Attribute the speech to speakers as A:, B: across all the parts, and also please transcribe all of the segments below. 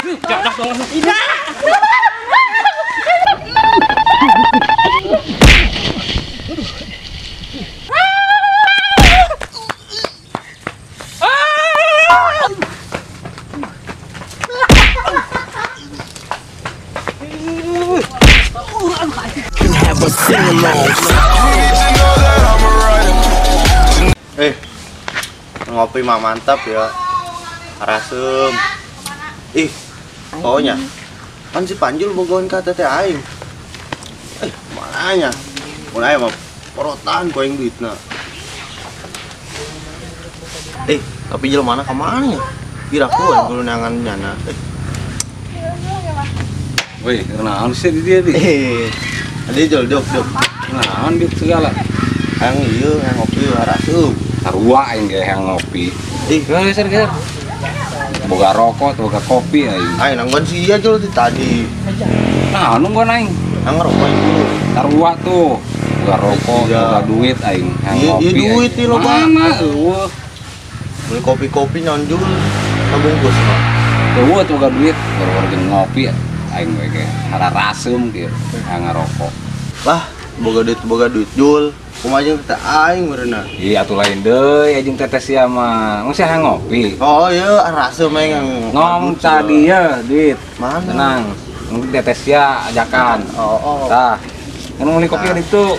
A: Jangan dong. Tidak.
B: Ngopi mah mantap ya. Rasem. Ih, pokoknya kan si Panjul bogohan ka teteh aing. Mananya? Mun aya mah porotan ku aing duitna. Tapi jelema mana ka mana nya? Piraku aing kudu neangan nyana.
C: Woi, naon sih di dia di?
B: Adi jol dok dok.
C: Naon dit segala.
B: Hayang ieu hayang ngopi rasem.
C: Sarua aing ge hayang ngopi.
B: Ih,
C: geser geser. Boga rokok, boga kopi aing.
B: Aing nanggon sia jol ti tadi.
C: Nah, nungguan aing.
B: Nang rokok aing dulu.
C: Sarua tuh. Boga rokok, boga duit aing. Hayang ngopi.
B: Iya duit ieu loba.
C: Mana eueuh.
B: Beli kopi-kopi nonjul sabungkus mah.
C: Eueuh tuh boga duit, gara-gara jeung ngopi aing we ge hararasem kieu hayang ngarokok.
B: Lah, boga duit jul. Kumaha jeung teteh aing meureunna.
C: Iya atuh lain deui jeung teteh sia mah. Mun sia hayang ngopi.
B: Oh iya, rasem aing
C: ngomong tadi ya duit.
B: Mana?
C: Tenang. Mungkin teteh sia ajakan.
B: Oh, oh.
C: Tah. Mun meuli kopi ditu.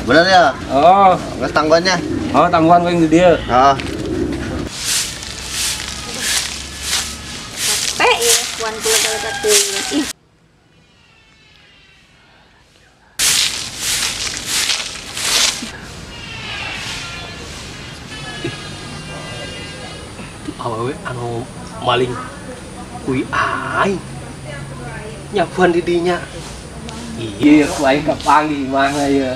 B: Bener ya?
C: Oh,
B: geus tangguannya.
C: Oh, tangguhan ku di dieu.
B: Heeh.
D: Capek ya, kuan kula ih.
A: Awewe anu maling kui aing nyapuan di dinya.
C: Iya, ku aing kapanggih mana ya.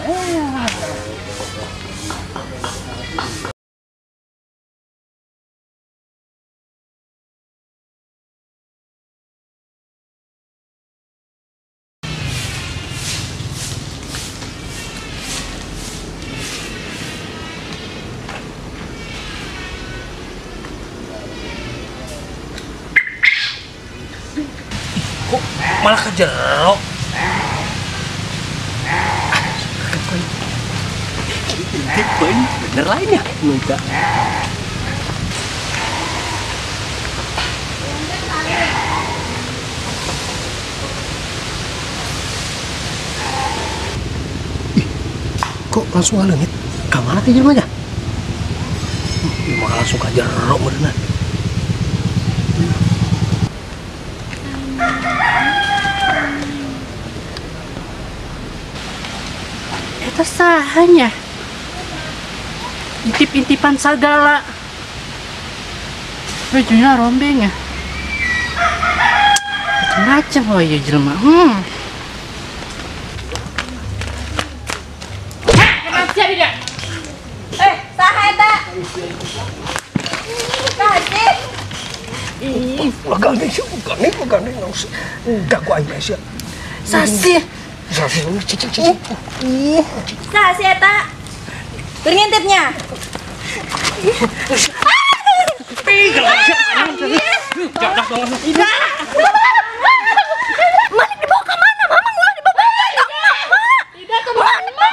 A: Kok malah ke jero? Bener lainnya, enggak. Ih, kok langsung ngalengit? Ka mana teh jelema nya? Malah langsung ka jero meureunna.
E: Eta sahanya intip-intipan sagala. Bajunya rombeng ya. Macam-macam oh iya jelema.
D: Saha eta? Saha sih?
A: Ih, gandeng, gagu aing sia.
E: Sasih.
A: Sasih, cicing.
D: Ih, saha sih eta? Keur ngintipnya. Malik dibawa ke mana? Mama ngulah dibawa ke mana? Tidak ke mana?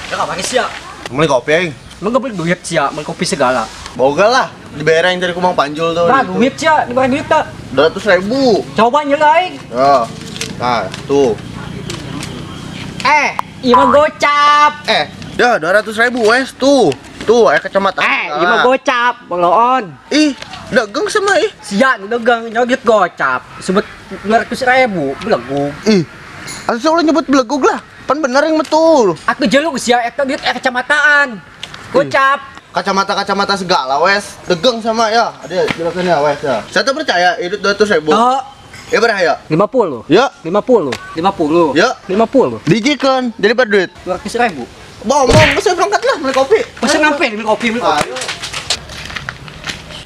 A: Ya pakai sia.
B: Beli kopi aing.
A: Lu enggak beli duit sia, beli kopi segala.
B: Boga lah, dibayar yang dari Kumang Panjul tuh.
A: Nah, duit sia, dibayar duit tak?
B: 200.000.
A: Coba nyel aing.
B: Ya. Nah, tuh.
A: Iya mah gocap.
B: Dah 200.000 wes tuh. Tuh, aya kacamata.
A: Iya mah gocap, boloon.
B: Ih, dagang sama ih.
A: Sia dagang nyogit gocap. Sebut 200.000, belegug.
B: Ih. Asa ulah nyebut belegug lah. Pan bener yang betul.
A: Aku jeluk sia eta duit kacamataan. Gocap.
B: Kacamata-kacamata segala wes. Dagang sama ya. Ada jelasannya wes ya. Saya tuh percaya itu 200.000.
A: Oh.
B: Ya berapa ya?
A: 50.
B: Ya.
A: 50. 50.
B: Ya.
A: 50.
B: Dijikan jadi berduit
A: 200.000.
B: Bohong, saya berangkat lah beli kopi.
A: Masa ngampe beli kopi, beli kopi.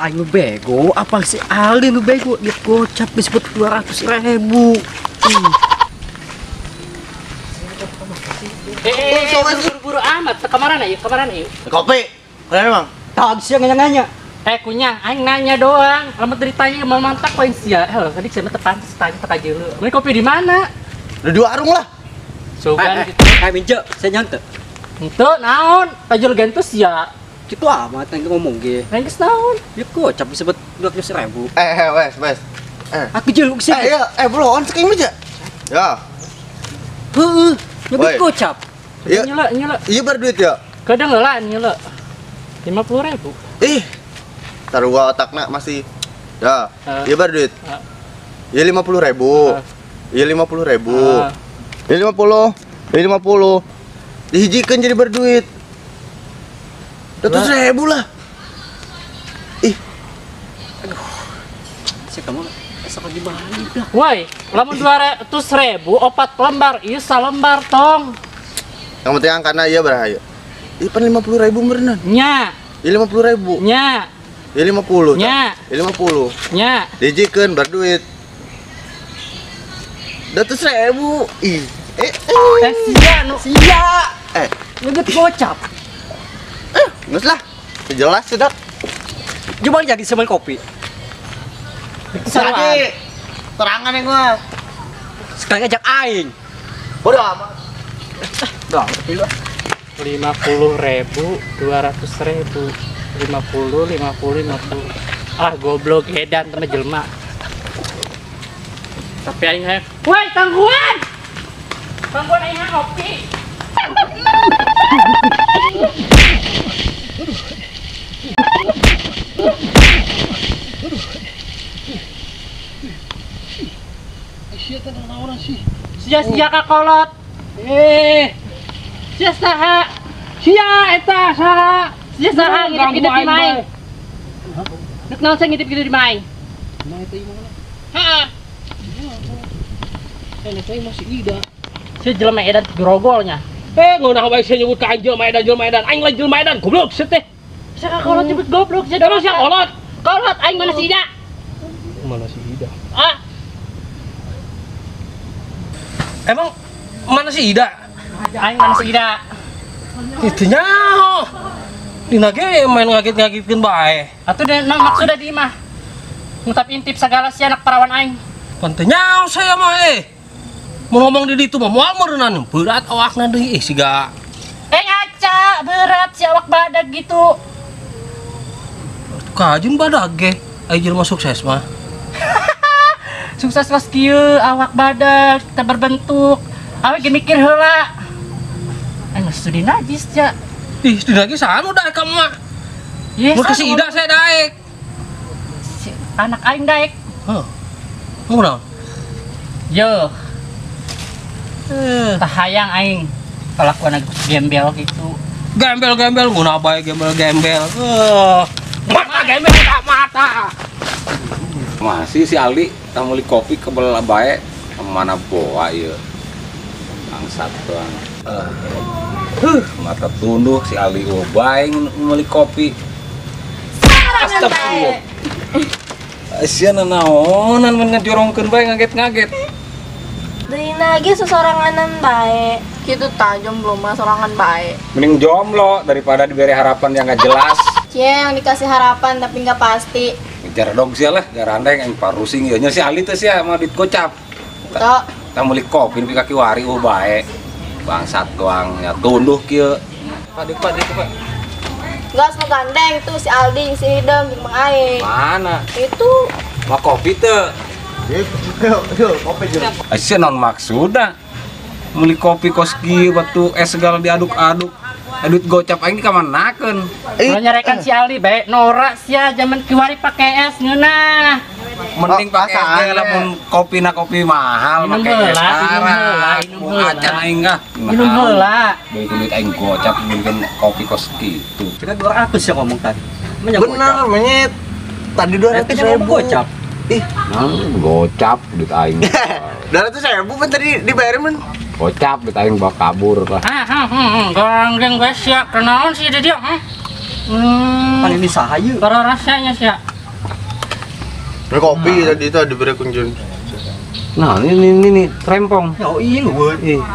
A: Aing nu bego, apa si Aldi nu bego duit gocap disebut 200.000.
E: Buru-buru amat, kemarin ayo, kemarin ayo.
B: Kopi. Kalian emang?
A: Tag sia nanya-nanya.
E: Kunyah, aing nanya doang. Lamun ditanya mau mantak poin sia. Heuh, tadi sia mah teu pantes tanya teu kajeuleu. Beli kopi di mana?
B: Di warung lah.
E: Sugan gitu.
A: Minje, saya nyante.
E: Henteu naon? Kajul gentus sia.
A: Kitu amat aing ngomong ge.
E: Aing geus naon?
A: Duit gocap disebut 200.000.
B: Wes.
A: Aku jeluk sih.
B: Iya, bro, on saking meja. Ya.
A: Heeh, nyebut gocap.
B: Iya.
E: Nyela.
B: Iya bar duit ya.
E: Kadang heula nyela. 50.000.
B: Ih. Taruh gua otakna masih. Ya. Iya bar duit. Iya 50.000. Iya 50.000. Iya 50. Iya 50. Dihijikeun jadi berduit. 200.000 lah. Ih.
A: Aduh. Si kamu esok lagi balik lah.
E: Woi, lamun 200.000 opat lembar, ieu salembar tong.
B: Yang penting angkana ieu berapa ieu? Ieu pan 50.000 meureunnan.
E: Nya.
B: Ieu 50.000.
E: Nya.
B: Ieu 50.
E: Nya.
B: Ieu 50.
E: Nya.
B: Dijikeun berduit. 200.000. Ih.
E: Sia nu
A: sia. Nyebut gocap.
B: Geus lah. Jelas sudah.
A: Coba jadi semen kopi.
B: Tadi terangan yang gua.
A: Sekali ngajak aing.
B: Bodoh amat.
A: Bang, tapi lu
E: 50.000, 200.000, 50, 50, 50. Ah, goblok edan teman jelema. Tapi aing hayang. Woi, tangguhan. Tangguhan aing hayang kopi. Sia-sia kakolot. Sia saha? Sia eta saha? Sia saha ngintip-ngintip di maing. Nuk naon sia ngintip-ngintip di maing?
F: Mah eta ieu mana?
E: Heeh.
F: Eta ieu masih Ida.
E: Sia jelema edan grogolnya.
F: Ngeunah bae sia nyebut ka aing jelema edan jelema edan. Aing lain jelema edan goblok sia teh.
E: Sia kakolot nyebut goblok sia.
F: Emang sia kolot?
E: Kolot aing mana si Ida?
F: Mana si Ida?
E: Ah.
F: Emang mana si Ida?
E: Aing mana si Ida?
F: Itu nyaho. Dina ge main ngaget-ngagetkeun bae.
E: Atuh da maksudna di imah. Ngutap intip sagala si anak parawan aing.
F: Pan teu nyaho saya mah Mau ngomong di ditu mah moal meureunan berat awakna deui siga.
E: Ngaca berat si awak badag gitu.
F: Kajun badag ge. Aya jelema sukses mah.
E: Sukses kos kieu awak badag teu berbentuk. Awak ge mikir heula. Aing geus studi najis ja.
F: Ih, studi najis anu daek ka mah.
E: Yes,
F: mun ka si Ida saya daek.
E: Si anak aing daek.
F: Heuh. Mun naon?
E: Yo. Tah hayang aing kalakuan gembel gitu.
F: Gembel-gembel nguna bae gembel-gembel. Mata gembel tak mata.
C: Masih si Ali tah meuli kopi kebel bae mana boa ieu. Bangsat doang. Mata tunduh si Ali bae meuli kopi. Astagfirullah. Sia nanaonan mun ngajorongkeun bae ngaget-ngaget.
D: Dina ge sesoranganan bae. Kitu tah jomblo mah sorangan bae.
C: Mending jomblo daripada diberi harapan yang gak jelas.
D: Cie yang dikasih harapan tapi nggak pasti.
C: Bicara dong sia lah, garandeng aing parusing ieu nya si Ali teh sia mah duit gocap.
D: Tok.
C: Tah meuli kopi nepi ka kiwari bae. Bangsat doang nya tunduh kieu. Pak dik Pak dik Pak.
D: Gas nu gandeng tuh si Aldi, si Hideng jeung Mang Aing.
C: Mana?
D: Itu.
C: Mau kopi teu?
B: Yuk, kopi jeung.
C: Sia naon maksudna? Meuli kopi kos kieu batu es segala diaduk-aduk. Duit gocap aing dikamanakeun.
E: Ulah nyarekan si Aldi bae norak sia zaman kiwari pake es ngeunah.
C: Mending pake es ge lamun kopina kopi mahal
E: Minum
C: pake es
E: heula, minum heula, minum heula.
C: Acan aing ah.
E: Minum heula.
C: Beukeun duit aing gocap beukeun kopi kos kitu.
A: Kita 200 ya ngomong tadi.
B: Benar, menyet. Tadi 200.000
A: gocap.
B: Ih,
C: gocap duit aing.
B: 200.000 kan tadi dibayarin men.
C: Gocap duit aing bawa kabur lah.
E: Gandeng guys ya, kenaon sih dia.
A: Pan ini saha ieu?
E: Bara rasanya sia.
B: Beli kopi tadi itu diberi kunjung.
C: Nah, ini rempong.
A: Oh iya lu.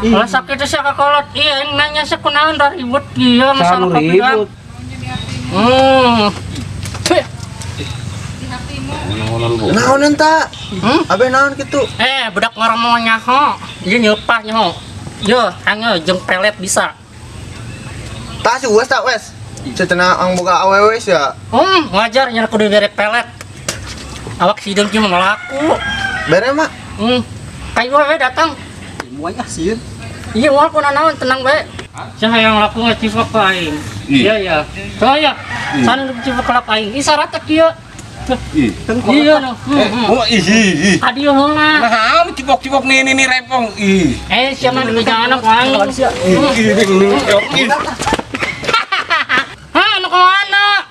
E: Lah sakit sih kakolot. Iya, nanya sih kunaon dah ribut ieu masalah kopi.
B: Naon enta? Abe naon kitu?
E: Budak ngorong mau nyaho. Ieu nyeupah nyaho. Yo, angeu jeung pelet bisa.
B: Tah si Uwes tak wes. Cenah ang boga awewe sia.
E: Wajar nya kudu bere pelet. Awak sideung kieu mah laku.
B: Bere mah.
E: Kayu we datang.
A: Muai ah sieun.
E: Iya moal kuna naon tenang bae. Sia hayang laku ngacifak ka aing. Iya ya. Saya sana cifak kelap aing. Ih syaratna kieu. Iya no.
C: Oh ih.
E: Adi heula.
C: Nah, cipok-cipok nih nih rempong. Ih.
E: Sia mah jangan ku aing.
C: Ih.
E: Hah, nu kumaha?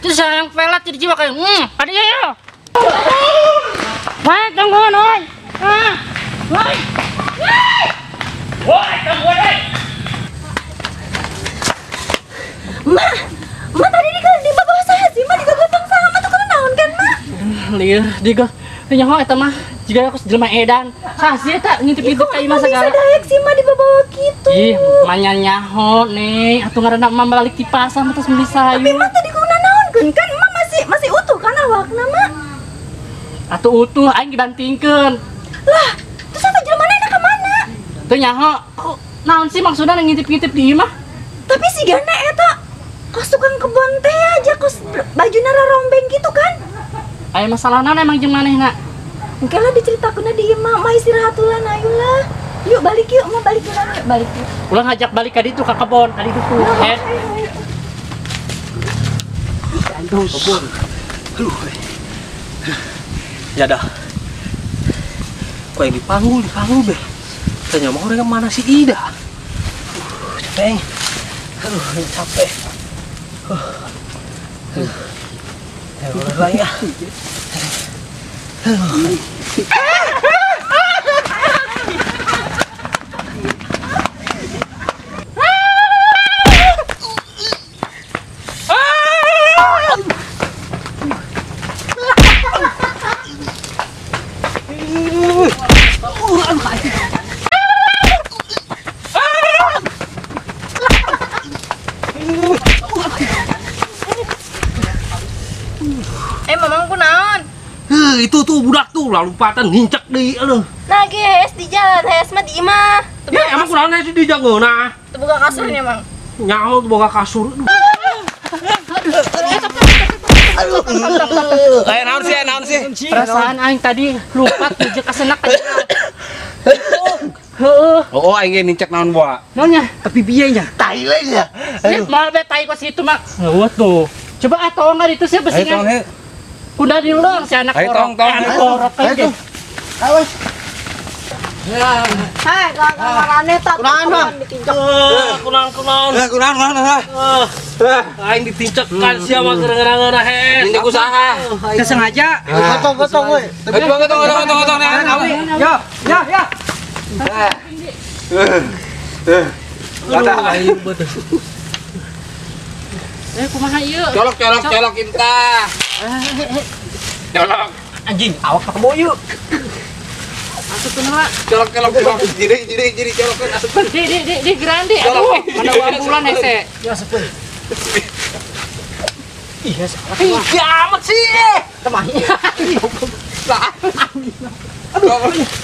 E: Terus hayang pelat jadi jiwa kayak, adi ya. Woi, tungguan, woi. Ah, woi. Woi, tungguan, woi.
D: Ma, ma tadi di bawah saya sih, ma digogotong sama tuh kudu naon kan, ma?
E: Lieur, diga. Nyaho eta mah jiga aku jelema edan. Sah sih eta ngintip-ngintip ka imah segala.
D: Bisa daek sih ma di bawah kitu.
E: Ih, manya nyaho nih, atuh ngaranna emak balik di pasar mah terus meuli sayur.
D: Tapi ma tadi kudu naon kan ma masih utuh kan awakna, ma?
E: Atuh utuh aing dibantingkeun.
D: Lah, terus eta jelema na ka mana?
E: Teu nyaho, kok naon sih maksudna ngintip-ngintip di imah?
D: Tapi si Gana eta kos tukang kebon teh aja kos bajuna rombeng gitu kan?
E: Aya masalahna emang jeung manehna.
D: Engke lah diceritakeunna di imah, mah istirahat heula ayolah. Yuk balik yuk, mau balik yuk, balik yuk.
E: Ulah ngajak balik ka ditu ka kebon, ka ditu tuh.
A: Aduh, kebon. Aduh. Ya dah. Kok yang dipanggul beh. Tanya mau orang mana si Ida? Capek. Aduh, capek. Aduh. Ya udah lah ya. Aduh.
D: Mamang ku naon?
F: Itu tuh budak tuh lalu lompatan ngincak deui aduh.
D: Nah, ge hees di jalan, hees mah di imah.
F: Ya emang kunaon hees di jagoona?
D: Teu boga kasurnya, Mang.
F: Nyaho teu boga kasur.
C: Aduh. Naon sih, naon sih?
E: Perasaan aing tadi lompat jeung kasenak aja. Heeh.
C: Oh, aing ge nincak naon boa.
E: Naonnya?
A: Tapi bieu nya,
B: tai we nya.
E: Aduh. Moal be tai kos itu mah. Heueuh tuh. Coba ah tong itu sih besingan. Udah diulang si anak korok. Anak korok aja.
B: Awas.
D: Hai, kawan-kawannya tak
B: kunaon,
F: kunaon.
C: Kunaon.
F: Aing ditincekan sia mah gara-gara hees.
C: Tincek usaha.
A: Teu sengaja.
B: Gotong we.
C: Gotong.
A: Ya, ya, ya.
E: Kumaha ieu?
C: Colok inta. Colok.
A: Anjing, awak ka kebo ieu.
E: Asupkeun heula.
C: Colok. Jiri colokkeun asupkeun.
E: Di gerandi. Aduh, mana ambulan hese.
A: Ya asupkeun. Ih, hese.
F: Ih, amat sih.
E: Temahi. Aduh.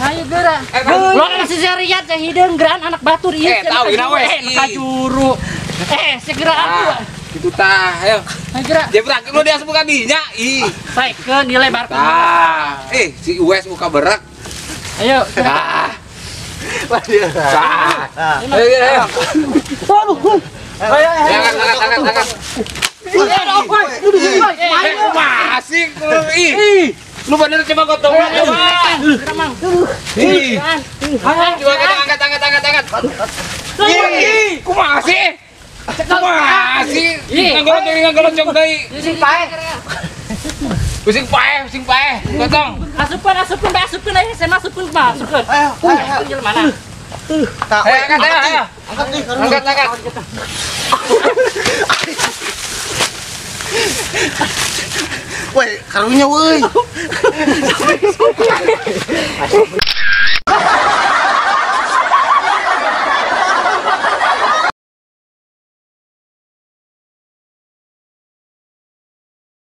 E: Ayo geura. Lo masih seriat ya hideung geran anak batur ieu.
C: Tahu gina we.
E: Kajuru. Segera aku.
C: Gitu tah, ayo.
E: Ayo geura.
C: Jebrak lu dia buka dinya. Ih.
E: Saikeun dilebarkeun.
C: Tah. Si Uwes buka berak.
E: Ayo.
C: Tah.
B: Tah.
C: Ayo.
E: Aduh.
C: Ayo, angkat. Masih ih. Lu bener coba gotong coba. Ih. Coba angkat. Ih, kumaha sih? Kumaha sih? Ngagolocong deui.
E: Pusing paeh.
C: Pusing paeh. Gotong.
E: Asupkeun aya saya masupkeun kumaha? Asupkeun.
B: Ayo,
E: ayo. Mana?
C: Ayo, angkat, ayo.
B: Angkat nih,
C: angkat.
B: Woi, karunya woi.